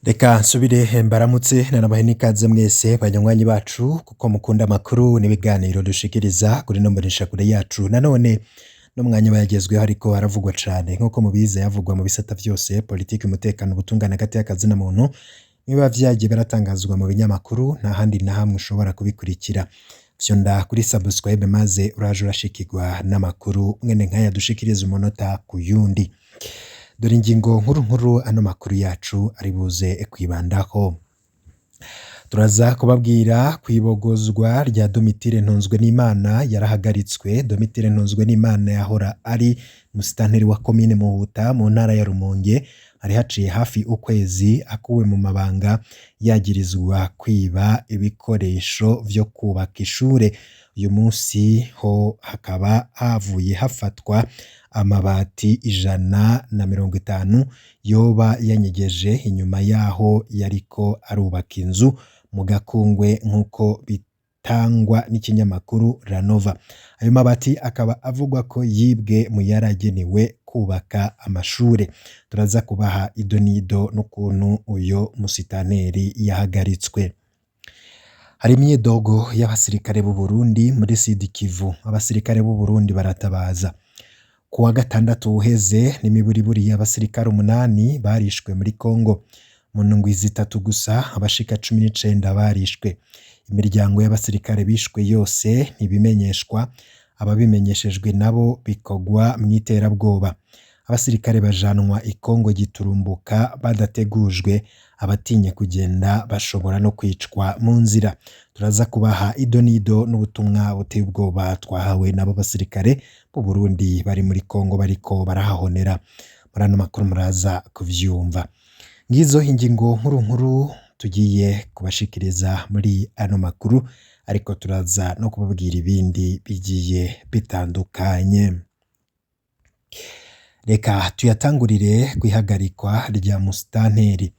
Reka nsubire mbaramutse nanabahe n'ikaze mwese banywanyi bacu kuko mukunda amakuru n'ibiganiro dushikiriza kuri ino mboneshakure yacu. Nanone n'umwanya bayagezweho ariko aravugwa cane nk'uko mubizi ayavugwa mu bisata vyose politiki, umutekano, ubutungane hagati y'akazina muntu nibiba vyagiye biratangazwa mu binyamakuru nta handi na hamwe ushobora kubikurikira. Fyonda kuri subscribe maze uraje urashikirwa n'amakuru mwene nkaya dushikiriza umunota ku yundi. Dore ingingo nkuru nkuru ano makuru yacu ari buze kwibandako. Turaza kubabwira kwibogozwa rya Domitire Ntunzwenimana yarahagaritswe. Domitire Ntunzwenimana yahora ari musitanteri wa komine Muhuta mu ntara ya Rumonge, hari haciye hafi ukwezi akuwe mu mabanga yagirizwa kwiba ibikoresho vyo kubaka ishure. Uyu munsi ho hakaba havuye hafatwa amabati 150 yoba yanyegeje inyuma yaho yariko arubaka inzu mu Gakungwe nk'uko bitangwa n'ikinyamakuru Ranova. Ayo mabati akaba avugwa ko yibwe mu yaragenewe kubaka amashure. Turaza kubaha idonido n'ukuntu uyo musitaneri yahagaritswe. Hari imyidogo y'abasirikare b'u Burundi muri Sud Kivu. Abasirikare b'u Burundi baratabaza. Ku wa gatandatu uheze n'imiburiburi y'abasirikare 8 barishwe muri Congo. Mu ndwi zitatu gusa abashika 19 barishwe. Imiryango y'abasirikare bishwe yose ntibimenyeshwa, ababimenyeshejwe nabo bikogwa mw'iterabwoba. Abasirikare bajanwa i Congo giturumbuka badategujwe, abatinye kugenda bashobora no kwicwa mu nzira. Turaza kubaha idonido n'ubutumwa buteye ubwoba twahawe n'abo basirikare b'u Burundi bari muri Congo bariko barahahonera. Muri ano makuru muraza kuvyumva. Ngizo ingingo nkuru nkuru tugiye kubashikiriza muri ano makuru, ariko turaza no kubabwira ibindi bigiye bitandukanye. Reka tuyatangurire kw'ihagarikwa rya musitanteri.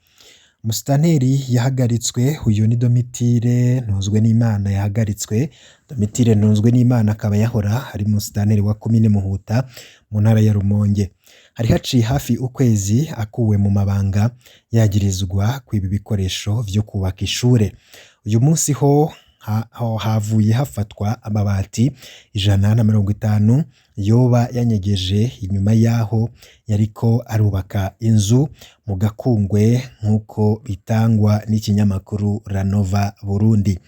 Musitanteri yahagaritswe, uyu ni Domitire Ntunzwenimana yahagaritswe. Domitire Ntunzwenimana akaba yahora ari musitanteri wa komine Muhuta mu ntara ya Rumonge. Hari haciye hafi ukwezi akuwe mu mabanga yagirizwa kwiba ibikoresho vyo kubaka ishure. Uyu munsi ho havuye hafatwa amabati 150 yoba yanyegeje inyuma yaho yariko arubaka inzu mu Gakungwe nk'uko bitangwa n'ikinyamakuru Ranova Burundi.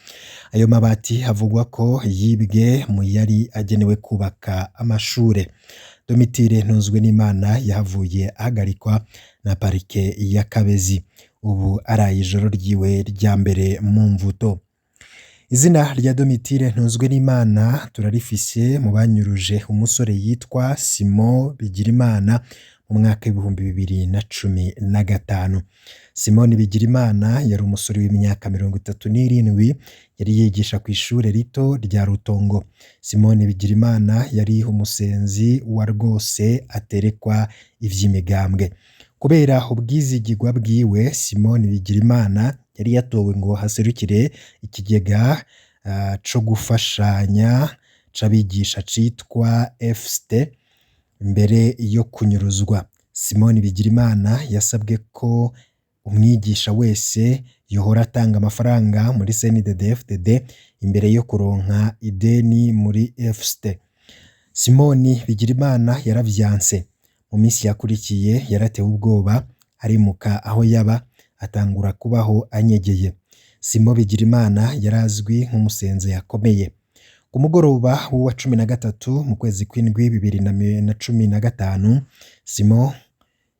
Ayo mabati avugwa ko yibwe mu yari agenewe kubaka amashure. Domitire Ntunzwenimana yahavuye ahagarikwa na parike ya Kabezi. Ubu araye ijoro ryiwe rya mbere mu mvuto. Izina rya Domitire Ntunzwenimana turarifise mu banyuruje umusore yitwa Simon Bigirimana mu mwaka w'2015. Simon Bigirimana yari umusore w'imyaka 37 yari yigisha kw'ishure rito rya Rutongo. Simon Bigirimana yari umusenzi wa rwose aterekwa ivy'imigambwe. Kubera ubwizigirwa bwiwe, Simon Bigirimana yari yatowe ngo haserukire ikigega co gufashanya c'abigisha citwa FST mbere yo kunyuruzwa. Simon Bigirimana yasabwe ko umwigisha wese yohora atanga amafaranga muri CNDD-FDD imbere yo kuronka ideni muri FST. Simon Bigirimana yaravyanse. Mu minsi yakurikiye yaratewe ubwoba arimuka aho yaba atangura kubaho anyegeye. Simon Bigirimana yarazwi nk'umusenzi yakomeye. Ku mugoroba w'uwa 13 mu kwezi kw'indwi 2015 Simon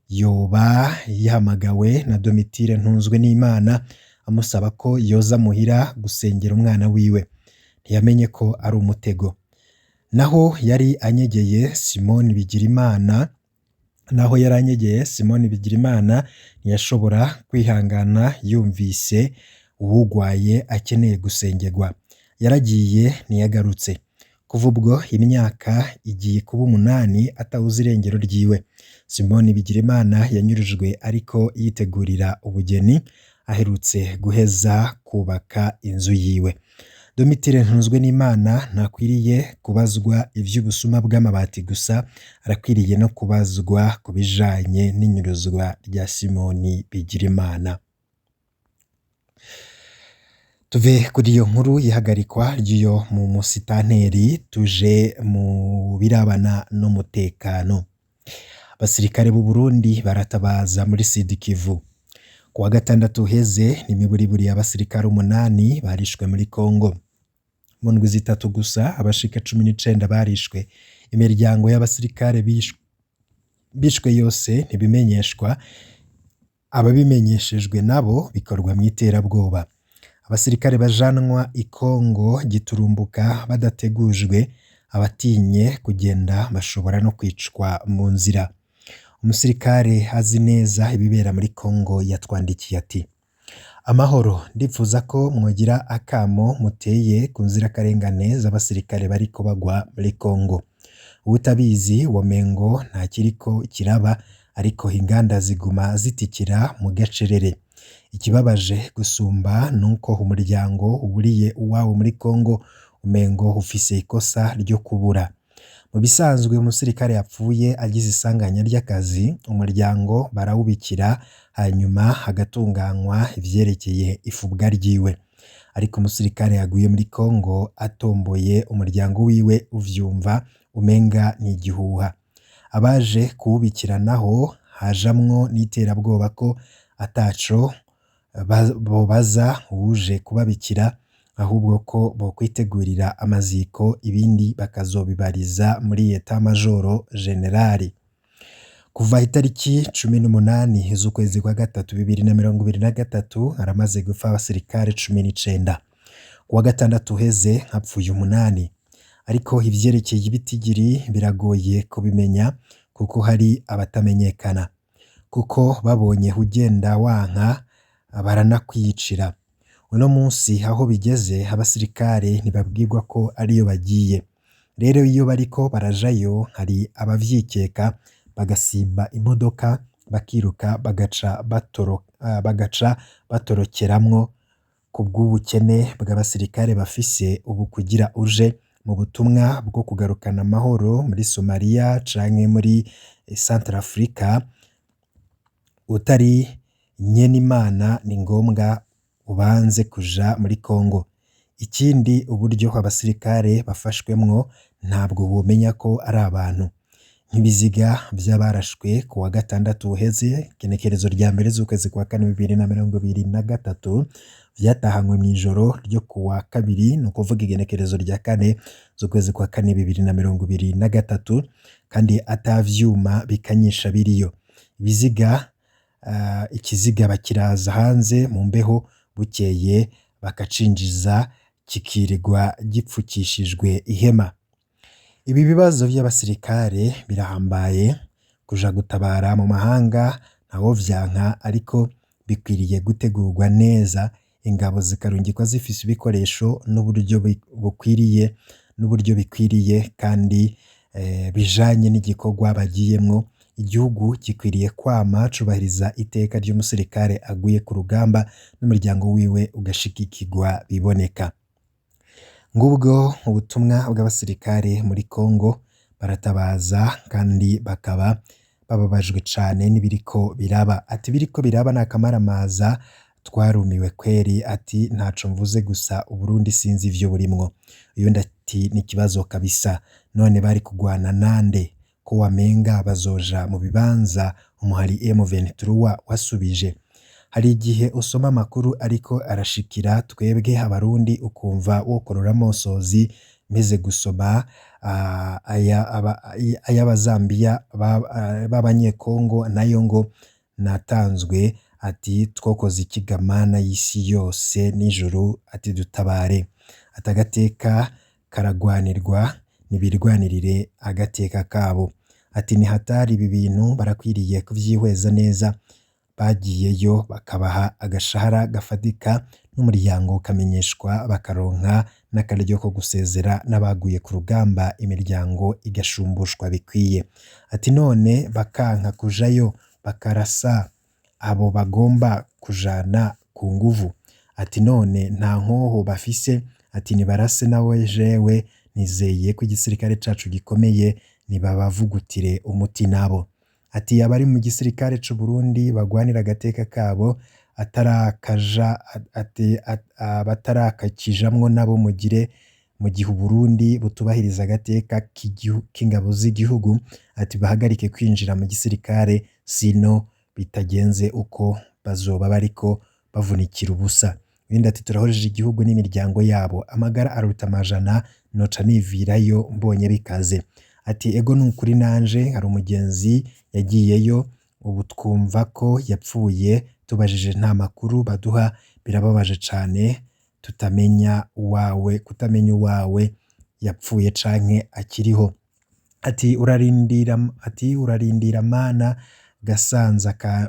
yoba yahamagawe na Domitire Ntunzwenimana amusaba ko yoza muhira gusengera umwana wiwe. Ntiyamenye ko ari umutego. Naho yari anyegeye Simon Bigirimana naho yari anyegeye Simon Bigirimana ntiyashobora kwihangana yumvise uwugwaye akeneye gusengerwa. Yaragiye ntiyagarutse. Kuva ubwo imyaka igiye kuba 8 atawuzi irengero ryiwe. Simon Bigirimana yanyurujwe ariko yitegurira ubugeni aherutse guheza kubaka inzu yiwe. Domitire Ntunzwenimana ntakwiriye kubazwa ivy'ubusuma bw'amabati gusa, arakwiriye no kubazwa ku bijanye n'inyuruzwa rya Simoni Bigirimana. Tuve kuri iyo nkuru y'ihagarikwa ry'uyo mu musitanteri tuje mu birabana n'umutekano. Abasirikare b'u Burundi baratabaza muri Sud Kivu. Ku wa gatandatu uheze n'imiburiburi y'abasirikare 8 barishwe muri Kongo. Mu ndwi zitatu gusa abashika 19 barishwe. Imiryango y'abasirikare bishwe yose ntibimenyeshwa, ababimenyeshejwe nabo bikorwa mw'iterabwoba. Abasirikare bajanwa i Kongo giturumbuka badategujwe, abatinye kugenda bashobora no kwicwa mu nzira. Umusirikare azi neza ibibera muri Kongo yatwandikiye ati: "Amahoro, ndipfuza ko mwogira akamo muteye ku nzirakarengane z'abasirikare bariko bagwa muri Kongo. Uwutabizi womengo ntakiriko kiraba, ariko inganda ziguma zitikira mu gacerere. Ikibabaje gusumba nuko umuryango uburiye uwawo muri Kongo umengo ufise ikosa ryo kubura. Mu bisanzwe umusirikare yapfuye agize isanganya ry'akazi, umuryango barawubikira hanyuma hagatunganywa ivyerekeye ifubwa ryiwe. Ariko umusirikare yaguye muri Kongo atomboye umuryango wiwe uvyumva umenga ni igihuha. Abaje kuwubikira naho hajamwo n'iterabwoba ko ataco bobaza uwuje kubabikira, ahubwo ko bokwitegurira amaziko ibindi bakazobibariza muri Etat Majoro Generali. Kuva itariki 18 z'ukwezi kwa gatatu 2023 haramaze gupfa abasirikare 19. Ku wa gatandatu uheze hapfuye 8. Ariko ivyerekeye ibitigiri biragoye kubimenya kuko hari abatamenyekana, kuko babonye ugenda wanka baranakwiyicira. Uno munsi aho bigeze abasirikare ntibabwirwa ko ariyo bagiye. Rero iyo bariko barajayo hari abavyikeka bagasimba imodoka bakiruka bagaca batorokeramwo kubw'ubukene bw'abasirikare bafise ubu kugira uje mu butumwa bwo kugarukana amahoro muri Somalia canke muri Centrafrica utari nyenimana ni ngombwa ubanze kuja muri Kongo. Ikindi uburyo abasirikare bafashwemwo ntabwo womenya ko ari abantu. Nk'ibiziga vy'abarashwe ku wa gatandatu uheze igenekerezo rya mbere z'ukwezi kwa kane 2023 vyatahanywe mw'ijoro ryo ku wa kabiri, ni ukuvuga igenekerezo rya kane z'ukwezi kwa kane 2023, kandi ata vyuma bikanyisha biriyo. Ibiziga ikiziga bakiraza hanze mu mbeho, bukeye bakacinjiza kikirirwa gipfukishijwe ihema. Ibi bibazo vy'abasirikare birahambaye, kuja gutabara mu mahanga ntawovyanka, ariko bikwiriye gutegurwa neza, ingabo zikarungikwa zifise ibikoresho n'uburyo bukwiriye n'uburyo bikwiriye kandi bijanye n'igikorwa bagiyemwo. Igihugu gikwiriye kwama cubahiriza iteka ry'umusirikare aguye ku rugamba n'umuryango wiwe ugashigikirwa biboneka. Ngubwo ubutumwa bw'abasirikare muri Kongo, baratabaza kandi bakaba bababajwe cane n'ibiriko biraba. Ati biriko biraba ni akamaramaza, twarumiwe kweri. Ati ntaco mvuze gusa Uburundi sinzi ivyo burimwo. Uyundi ati ni ikibazo kabisa, none bari kugwana nande ko wamenga bazoja mu bibanza umuhari M23 wasubije. Hari igihe usoma amakuru ariko arashikira twebwe abarundi ukumva wokorora amosozi. Meze gusoma ay'abazambiya b'abanyekongo nayo ngo natanzwe. Ati twokoze ikigamana y'isi yose n'ijuru, ati dutabare. Ati agateka karagwanirwa, nibirwanirire agateka kabo. Ati ni hatari ibi bintu barakwiriye kuvyihweza neza, bagiyeyo bakabaha agashahara gafatika n'umuryango ukamenyeshwa, bakaronka n'akaryo ko gusezera n'abaguye ku rugamba, imiryango igashumbushwa bikwiye. Ati none bakanka kujayo bakarasa abo bagomba kujana ku nguvu. Ati none nta nkoho bafise. Ati nibarase nawe jewe nizeye ko igisirikare cacu gikomeye, nibabavugutire umuti nabo. Ati abari mu gisirikare c'u Burundi bagwanira agateka kabo. Atarakaja ati abatarakakijamwo nabo mugire mu gihe Uburundi butubahiriza agateka k'ingabo z'igihugu, ati bahagarike kwinjira mu gisirikare, sino bitagenze uko bazoba bariko bavunikira ubusa. Ibindi ati turahojeje igihugu n'imiryango yabo, amagara aruta amajana, noca nivirayo mbonye bikaze. Ati ego nukuri nanje hari umugenzi yagiyeyo, ubu twumva ko yapfuye, tubajije nta makuru baduha, birababaje cane tutamenya uwawe, kutamenya uwawe yapfuye canke akiriho. Ati urarindira, ati urarindira mana gasanza ka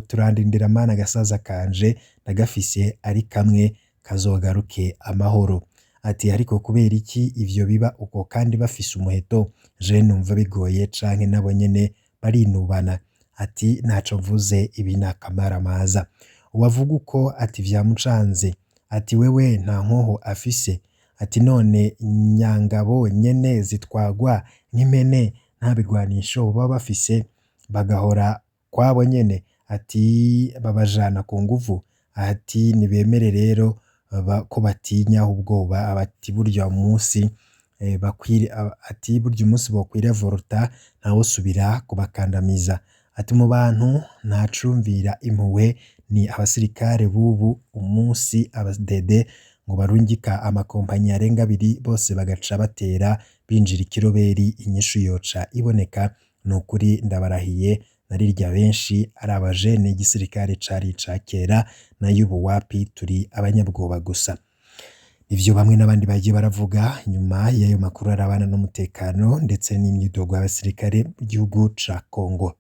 turarindira mana gasaza kanje ndagafise ari kamwe kazogaruke amahoro. Ati ariko kubera iki ivyo biba uko kandi bafise umuheto, je numva bigoye canke nabo nyene barinubana. Ati ntaco mvuze, ibi ni akamaramaza. Uwavuga uko ati vyamucanze, ati wewe nta nkoho afise, ati none nyangabo nyene zitwagwa nk'impene nta bigwanisho baba bafise bagahora kwabo nyene, ati babajana ku nguvu, ati nibemere rero ko batinya ubwoba, ati burya munsi bakwire, ati burya umunsi bokwirevoluta ntawosubira kubakandamiza. Ati mu bantu ntacumvira impuhwe ni abasirikare b'ubu, umunsi abadede ngo barungika amakompanyi arenga abiri bose bagaca batera binjira ikiroberi, inyishu yoca iboneka. Nukuri ndabarahiye narirya benshi ari abajene, igisirikare cari ica kera nayo ubu wapi, turi abanyabwoba gusa. Ivyo bamwe n'abandi bagiye baravuga nyuma y'ayo makuru arabana n'umutekano ndetse n'imyidogo y'abasirikare mu gihugu ca Congo.